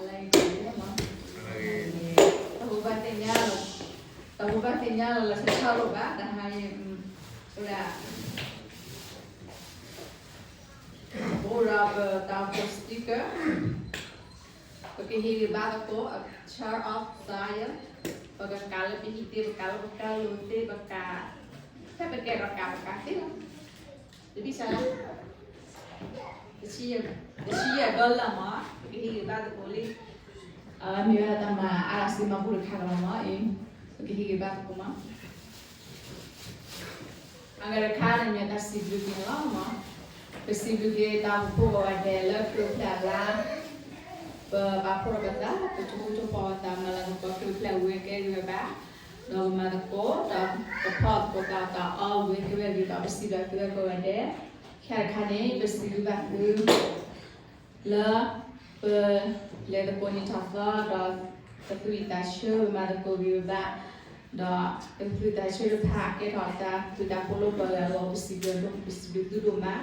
တၢ်ဟူဘၣ်သ့ၣ်ညါလီၤ, တၢ်ဟူဘၣ်သ့ၣ်ညါလီၤ လီၤဆီဆီလိာ်ဘၣ် တဟါအံၤ, အိၣ်ဒၣ် ပအိၣ်ဒီးပတၢ်အိၣ်ဖှိၣ် speaker, ပကဟ့ၣ်ဂံၢ်ဘါသကိး a chart of fire, ပကကးလၢပဟံၣ်သ့ ပကးလၢပကါလိၤသ့ ပကး, ဖဲပကဲထီၣ်ကး ပကးသ့လီၤ. တဘံၣ်စၢ်လၢ တဆံယဲၢ်ဘျီလၢမး ပကဟ့ၣ်ဂံၢ်ဘါသကိးလံ. မ့ၢ်ဝဲဒၣ်တၢ်မၤအါတစံးမၤဘူၣ်တခါကလီၤမးအံၤ, ပကဟ့ၣ်ဂံၢ်ဘါသကိးမး. အဂၤတခါန့ၣ်မ့ၢ်တၢ်စံးဘျုးက့ၤန့ၣ်လီၤ. ပစံးဘျုးက့ၤတၢ်အိၣ်ဖှိၣ်ကိးဂၤဒဲးလၢခရံာ်အိၣ်ဖျဲၣ်အလါ, ပပာ်ဖှိၣ်ထီၣ်ပသး ပထူဖိထူဖိပသး မၤလၤကပီၤခရံာ်အိၣ်ဖျဲၣ်ဝဲကဲဂ့ၤဝဲဘၣ်, ဒီးကမၤသကိး ဒီးကဖီၣ်သကိးတၢ်အီၣ်တၢ်အီဝဲကဲဝဲဂ့ၤဒီး ပစံးဘျုးသုဝဲကိးဂၤဒဲး. ခဲအံၤတခါန့ၣ် ပစံးဘျုးဘၣ်သု လၢ ပလဲၤသကိးန့ၢ်ထီၣ်သီ ဒီး ကသူၣ်ဝံၣ်သးဆၢ မၤသကိးဂ့ၤဝဲဘၣ်, ဒီးကသူၣ်ဝံၣ်သးဆၢတဖၣ် ကဲထီၣ်တၢ်သူၣ်တၢ်ဖိးလိာ်ပှၤဂၤအဂီၢ် ပစံးဘျုး, ပစံးဘျုးသုဒိၣ်မး.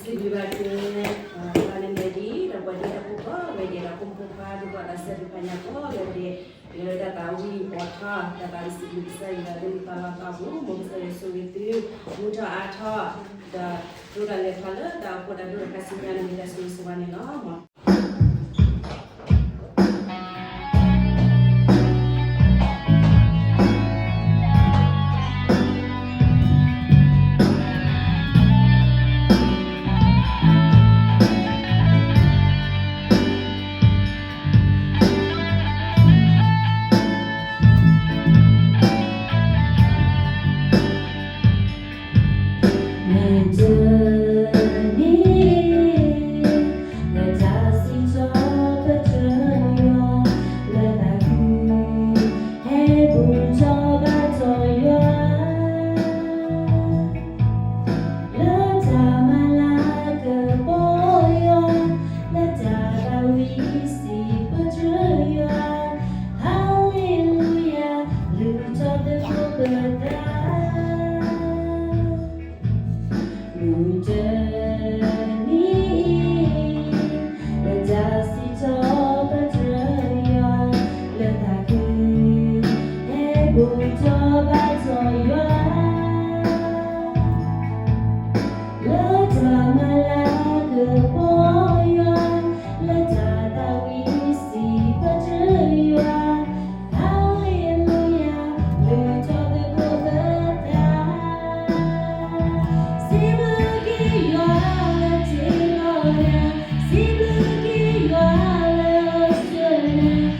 စံးဘျုးဘၣ်က့ၤ ပှၤနမဲာ်ဒံး ဒီးပှၤဒ့တၢ်ဖိကိးဂၤဒဲး ဒီးဖိမုၣ်ဖိခွါ ဒ်သိးတၢ်ဆၢဒိၣ်ဖးညါကိးဂၤဒဲး လၢတၢ်သးဝံၣ်အိၣ်ထီၣ် တၢ်သးဝံၣ်စံးဘျုးကစၢ်ယွၤလၢမုၢ်သးလီၤသးပူၤ မ်ကစၢ်ယွၤဆိၣ်ဂ့ၤသု မူထီၣ်အါထီၣ် ဒီးဒိၣ်ထီၣ်လဲၤထီၣ်လၢတၢ်အိၣ်ဖှိၣ်တၢ်ဒိၣ်တၢ်ခါဆူညါန့ၣ် မ့ၢ်တၢ်ဆိၣ်ဂ့ၤဆိၣ်ဝါန့ၣ်လီၤ. မုၢ်တနံၤ လၢတၢ်စံးထီၣ်ပတြၢၤယွၤ လၢတၢ်ခု ဟဲဘူၣ်ထီၣ်ဘါထီၣ်ယွၤ လၢတၢ်မၤလၤကပီၤယွၤ လၢတၢ်သးဝံၣ်စံးပတြၢၤယွၤ ဟါလ့လူယၤ လုၢ်ထီၣ်သကိးပသး မုၢ်တနံၤ လၢတၢ်စံးထီၣ်ပတြၢၤယွၤ လၢတၢ်ခု ဟဲဘူၣ်ထီၣ်ဘါထီၣ်ယွၤ လၢတၢ်မၤလၤကပီၤယွၤ လၢတၢ်သးဝံၣ်စံးပတြၢၤယွၤ ဟါလ့လူယၤ လုၢ်ထီၣ်သကိးပသး စံးဘျုးက့ၤယွၤလၢတ့လီၤနၤ, စံးဘျုးက့ၤယွၤလၢအစၢၤနၤ,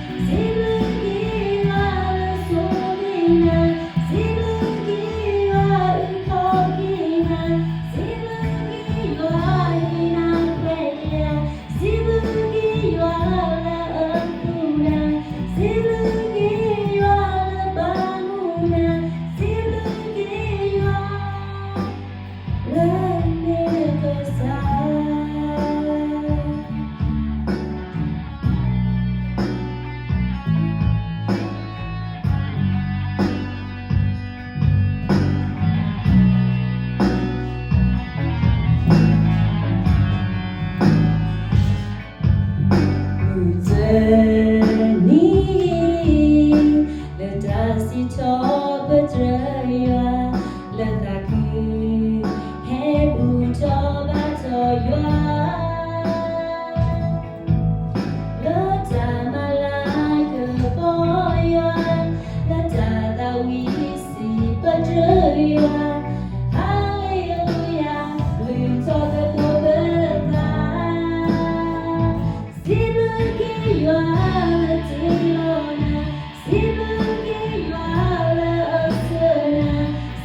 စံးဘျုးက့ၤယွၤလၢဆိၣ်ဂ့ၤနၤ, စံးဘျုးက့ၤယွၤအုၣ်ခီၣ်က့ၤနၤ, စံးဘျုးက့ၤယွၤဟ့ၣ်နၤခွဲးယာ်, စံးဘျုးက့ၤယွၤလၢအသူၣ်နၤ, စံးဘျုးက့ၤယွၤလၢဘၣ်မူနၤ, စံးဘျုးက့ၤယွၤ လၢမ့ၢ်ကစၢ် မုၢ်တနံၤ လၢတၢ်စံးထီၣ်ပတြၢၤယွၤ လၢသးခု ဟဲဘူၣ်ထီၣ်ဘါထီၣ်ယွၤ လၢတၢ်မၤလၤကပီၤယွၤ, လၢတၢ်သးဝံၣ်စံးပတြၢၤယွၤ, ဟါလ့လူယၤ, လုၢ်ထီၣ်သကိးပသး, စံးဘျုးက့ၤယွၤလၢတ့လီၤနၤ, စံးဘျုးက့ၤယွၤလၢအစၢၤနၤ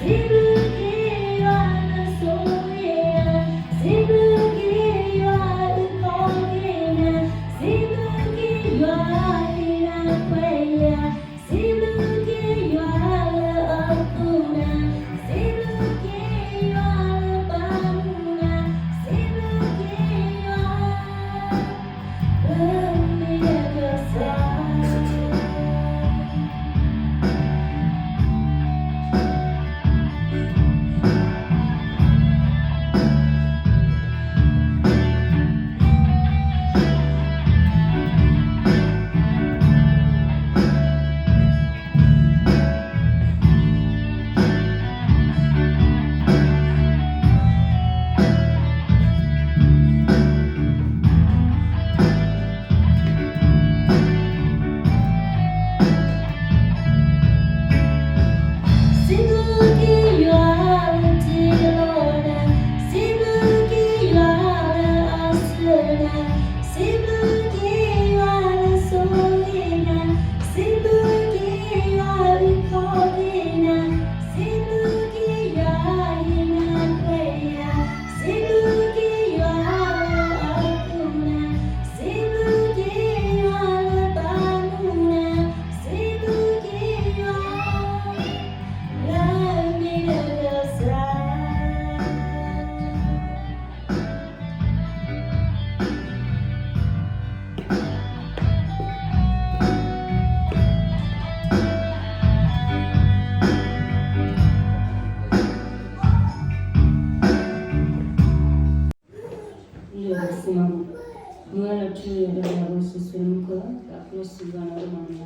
ကျိစံးဂီၤနီၤ တမၤနီၤ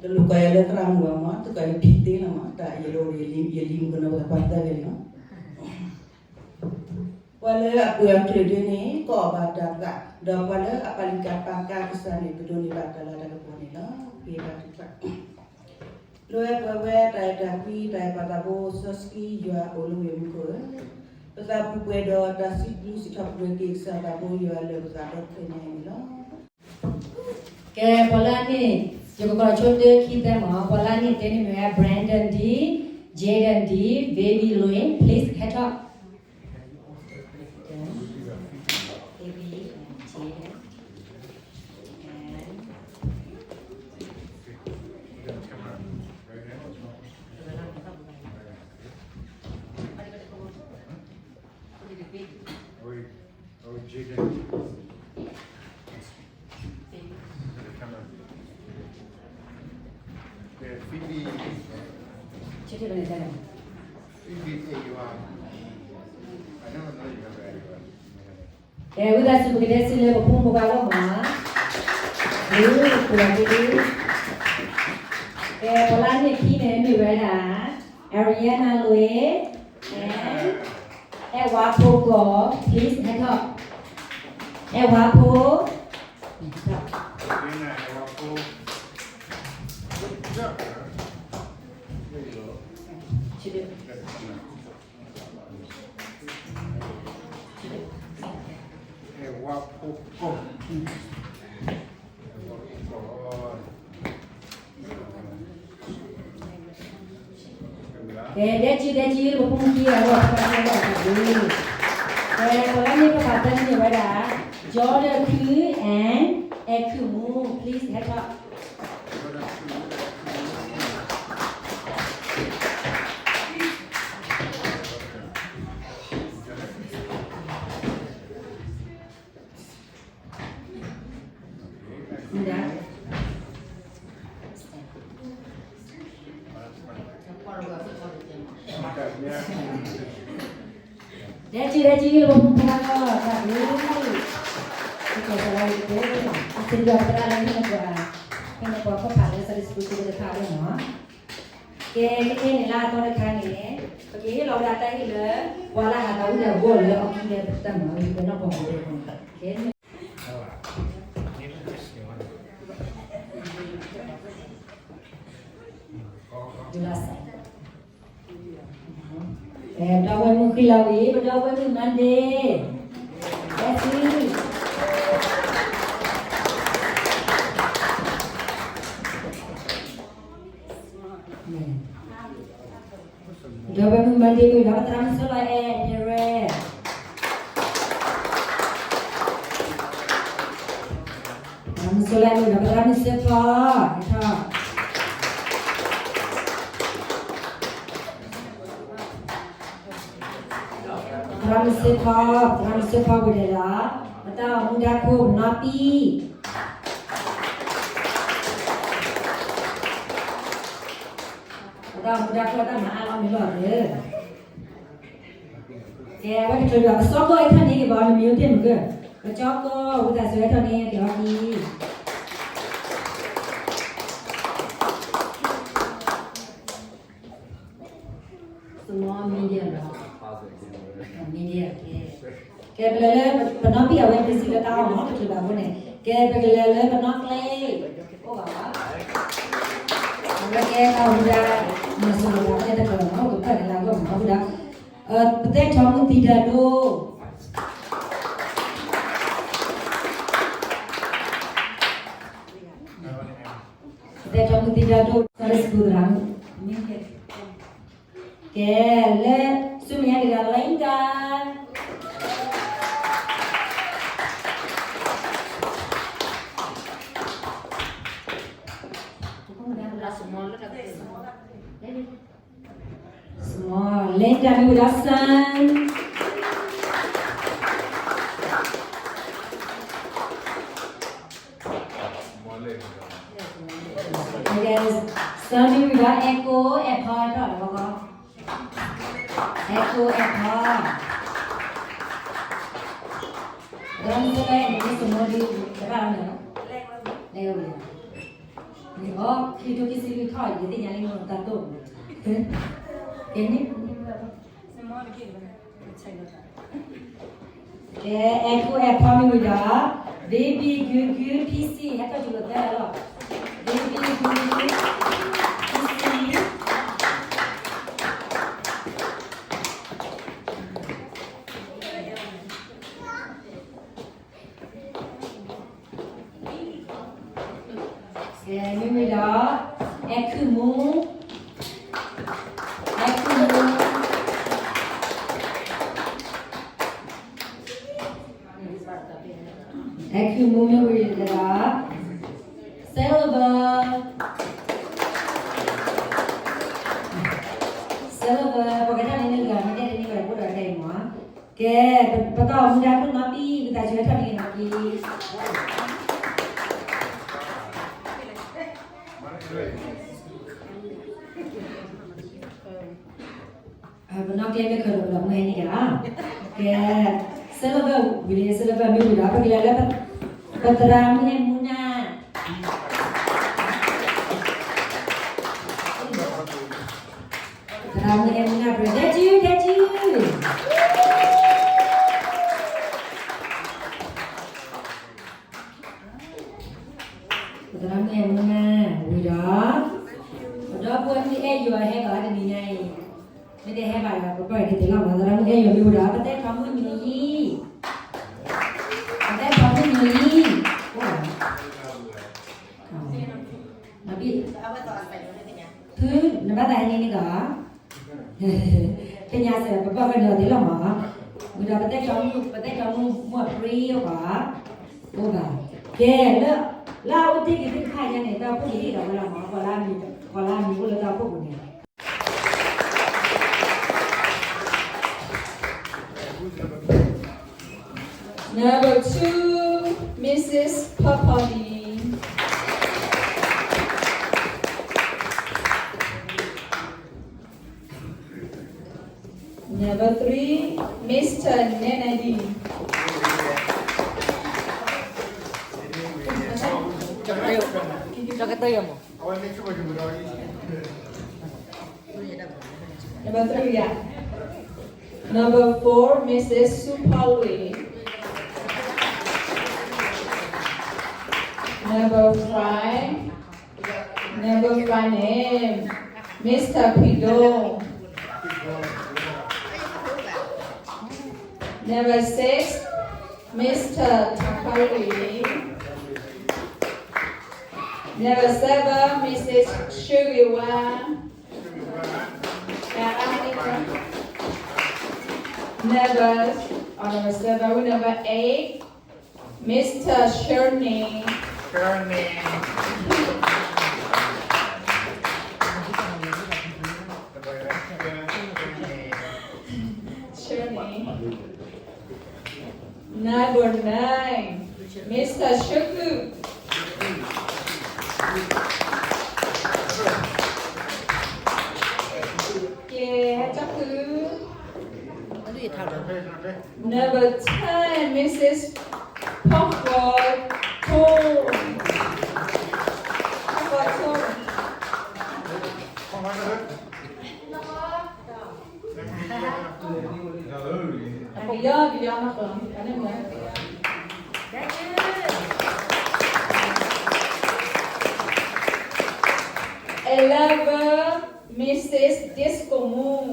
တလိၣ်ကီးယၤလၢသရၣ်မုၣ်ဘၣ်မး သုကီးယဖံသ့လီၤမး တၢ်ယလိၣ် ယလံၤမုၣ်ကနီၤ ပကပှၤသၢဂၤလံမး ပှၤလၢအပှ့ၤအီၤတချုးဒုန့ၣ် ကအီၣ်ဘၣ်တၢ်သး, ဒီးပှၤလၢအပာ်လုၢ်ကၢ်ပာ်ကါကစၢ်န့ၣ် ကဒိးန့ၢ်ဘၣ်တၢ်လၤတၢ်ကပီၤန့ၣ်လီၤ. က့ၤဘါထုကဖၣ်, လိၣ်ဝဲပှဲၤဝဲတၢ်အဲၣ်တၢ်ကွံ တၢ်အဲၣ်ပၢ်သးဘိ စီဆှံယွၤအိၣ်လၢဝ့ၢ်မူခိၣ်ဧၢ, ပသးပူၤပှဲၤဒီးတၢ်စံးဘျုးစံးထီၣ်ပတြၢၤက့ၤကစၢ်သးဘိယွၤလၢပသးဒီဖျၢၣ်ညါအံၤန့ၣ်လီၤ. ကဲ ပှၤလၢအန့ၢ် ယကကိးဆိတၢ်ခံသၢမး, ပှၤလၢအန့ၢ်သၢန့ၣ်မ့ၢ်ဝဲ Brandon D, Jaden D, Baby Lin, please head up. Baby and Jaden and Phoebe, Phoebe, Phoebe. ကဲ ဝံသးစူၤ ပကဒဲစံးလၢပဖိမုၣ်ဖိခွါအဂီၢ်မး, ဒ်ပှၤကလုာ်, ကဲ ပှၤလၢအန့ၢ်ခံန့ၣ်မ့ၢ်ဝဲဒၣ် Ariana Lui and အဲၣ်ဝါဖိကီၢ်, please head up. အဲၣ်ဝါဖိ, အဲၣ်ဝါဖိကီၢ်, အဲၣ်ဝါဖိကီၢ်. ကဲ ဒဲကံ ဒဲကံ ပဖိမုၣ်ခံဂၤအဂီၢ် ပှၤကညီအဂီၢ်တက့ၢ်. ကဲ ပှၤလၢန့ၢ်ပှၤသၢန့ၣ်မ့ၢ်ဝဲဒၣ် Jordan Khu and အဲၣ်ခုမူ, please head up. ဒဲကံ ဒဲကံ လၢပဖိမုၣ်ဖိခွါအဂီၢ် တၢ်ဘျုး, ကဲ အသ့ၣ်ညါပသရၣ်လၢဟ့ၣ်န့ၢ်ပှၤ, ဟ့ၣ်န့ၢ်ပှၤခီၣ်ဖးလၢ Sunday School တခါအဂီၢ်မး. ကဲ ကဲန့ၣ်လၢအသီတခါန့ၣ်, ပကဟ့ၣ်လီၤဝဲဒၣ်တၢ်ဟ့ၣ်လၢ ပှၤလၢဟးသးဝံၣ်ဒီးဂီၢ်လၢအီၣ်ခံလၢတၢ်မၤဝံၤလၢနီၢ်ကီၢ်ပူၤန့ၣ်, ကဲ ဒုးလၢစး, အဲ ပဒီပုၢ်ဝဲၢ်မုၣ်ဃံလၤဝံၤ ပဒီပုၢ်ဝဲၢ်မုၣ် Monday, အဲ ဆံ ဒီပုၢ်ဝဲၢ်မုၣ် Monday မ့ၢ်ဒီး ပသရၣ်မုၣ်စီၤလီၤအဲၣ် Perez, သရၣ်မုၣ်စီၤလီၤအဲၣ်မ့ၢ်ဒီး ပသရၣ်မုၣ်စ့ဖီ, သရၣ်မုၣ်စ့ဖီ, သရၣ်မုၣ်စ့ဖီဝံၤဒီး ပတၢ်အိၣ်မူဒါခိၣ် ပနီၢ်ပံၢ် ပတၢ်အိၣ်မူဒါခိၣ်တၢ်မၤအါလီၤမ့ၢ်လီၤသၢ, ကဲ အဝဲကတၢၢ်ဒီး ပစီကီၢ်အဲၣ်ထီၣ်န့ၢ်က့ၤဘၣ် နမ့ၢ်အိၣ်တ့ၢ်မုၢ်ကၢၢ်, ပစီကီၢ်ဝံသးစူၤအဲၣ်ထီၣ်န့ၢ်က့ၤအီၤကံ Small, medium လီၤ, medium, ကဲ, ကဲ ပလဲၤလၢပနီၢ်ပံၢ်အဝဲ busy လၢတၢ်အီၣ်မး တချုးဘၣ်အဃိန့ၣ်, ကဲ ပကလဲၤလၢပနီၢ်ကျဲ, အိၣ်ဘၣ်ဘၣ်, အဝဲကဲတၢ်အိၣ်မူဒါ, မၤစၢၤလီၤတၢ်ကျဲတဖျၢၣ်မး ပဖၢၣ်ကလၤဂီၢ်မး အဃိဒီး, ပသဲထီၣ်မုၢ်သံဒၢဒိၣ် ပသဲထီၣ်မုၢ်သံဒၢဒိၣ် Sunday School သရၣ်မုၣ်, ကဲ, လၢ ဆူမဲာ်ညါတဂၤ Linda, လၢ Small, Linda မ့ၢ်ဝဲဒၣ် son. ကဲ, son မ့ၢ်ဝဲဒၣ် အဲၣ်ကိ, အဲၣ်ဖီထီၣ်လီၤ, အဲၣ်ကိ အဲၣ်ဖီ, ဒီးမ့ၢ်ကဲ အဲၣ်ကိ စမိၣ်ဒံး တဘၣ်လီၤန့ၣ်လီၤ. အဲၣ်ဝဲ, န့ၣ်အီၤ ခံကထိခံဆံလွံၢ်ထီၣ် ယသ့ၣ်ညါလံ မ့ၢ်တၢ်တိၢ်, ကဲန့ၣ်, ကဲ အဲၣ်ကူအဲၣ်ဖီမ့ၢ်ဝံၤဒီး baby ကူကူ PC ဟဲထီၣ်ကၠိလီၤသၢလီၤ, baby ကူကူ PC ကဲ မ့ၢ်ဝံၤဒီး အဲၣ်ခုၣ်မူ, အဲၣ်ခုၣ်မူ, အဲၣ်ခုၣ်မူမ့ၢ်ဝံၤဒီး Silver, Silver ပကထီၣ်န့ၢ်န့ၢ်ဂၤ မ့ၢ်တဲတန့ၢ်ဂၤ တဘိဒီးတၢ်အံၤမး, ကဲ ပတီၢ်မူဒါခိၣ်နီၤပံၤ ပသးစူၤဟဲထီၣ်န့ၢ်ဂၤနီၤပံၤ ပနီၣ်ကျဲမ့ၢ်ခၢၣ်ဒီးပဒီးမုၢ်ဟဲန့ၣ်က့ၤလီၤ, ကဲ Silver ဝံၤလံ Silver မ့ၢ်ဝံၤဒီး ပကလဲၤလၢ ပသရၣ်မုၣ်အဲၣ်မူနၢ် သရၣ်မုၣ်အဲၣ်မူနၢ် ပဒဲကၠူ ဒဲကၠူ, ပသရၣ်မုၣ်အဲၣ်မူနၢ်ဝံၤဒီး ပဒီပုၢ်ဝဲၢ်မုၣ်အဲၣ်ယွၤဟဲလီၤတနံၤညါအံၤ, မ့ၢ်တဟဲဘၣ်ဒီး ပပၢ်ကတဲလီၤမး သရၣ်မုၣ်အဲၣ်ယွၤမ့ၢ်ဝံၤဒီး ပတဲထီၣ်မုၣ်ညီယံၤ, ပတဲထီၣ်မုၣ်ညီယံၤ, အိၣ် ဖု နဘၣ်သးဟဲန့ၣ်န့ၣ်ကီး, သ့ၣ်ညါစ့ၢ် ပဘၣ်ကညီၤသ့လီၤမး, ဝံၤဒီးပတဲကျီမုၣ် ပတဲကျီမုၣ် မုၢ်အပြံအိၣ်ဘၣ်, အိၣ်ဘၣ်, ကဲ လၢ လၢအအိၣ်တ့ၢ်က့ၤသ့ၣ်တဖၣ်ညါန့ၣ် တၢ်အိၣ်ဖှိၣ်ကဟ့ၣ်လီၤဝဲလီၤမး, ပှၤလၢအမံၤအိၣ်လၢတၢ်အိၣ်ဖှိၣ်ပူၤန့ၣ် Number two, Missus Papali. Number three, Mister Nenadi. Number three, yeah. Number four, Missus Supalwe. Number five, number five name, Mister Pido. Number six, Mister Takari. Number seven, Missus Shiriwa. Number, oh, number seven, number eight, Mister Shirney. Shirney. Shirney. Number nine, Mister Shuku. ကဲ ဟဲကၠီၣ်ခု Number ten, Missus Pokot. Pokot. ကယီကယီနီၢ်ကီၢ် Eleven, Missus Disco Moon.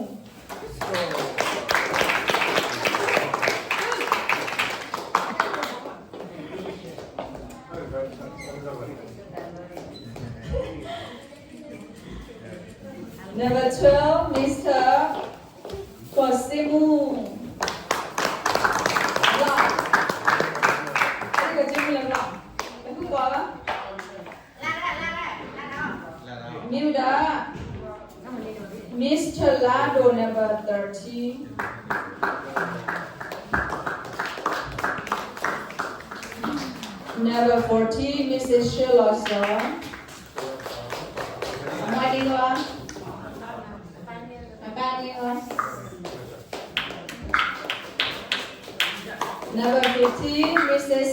နံပါတ် twelve, Mister ကွၢ်စ့မူ လီၤ အဲၣ်ဒိးက့ၤမူလၢလီၤ တၢ်ကူၣ်ကီးလီၤ မ့ၢ်ဝဲဒၣ် Mister လါဒိၣ် number thirteen. Number fourteen, Missus ရှဲလီၤစီၤ အမါဒံလီၤ အပၢ်ဒံလီၤ Number fifteen, Missus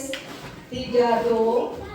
သီဒၣ်ဒိၣ်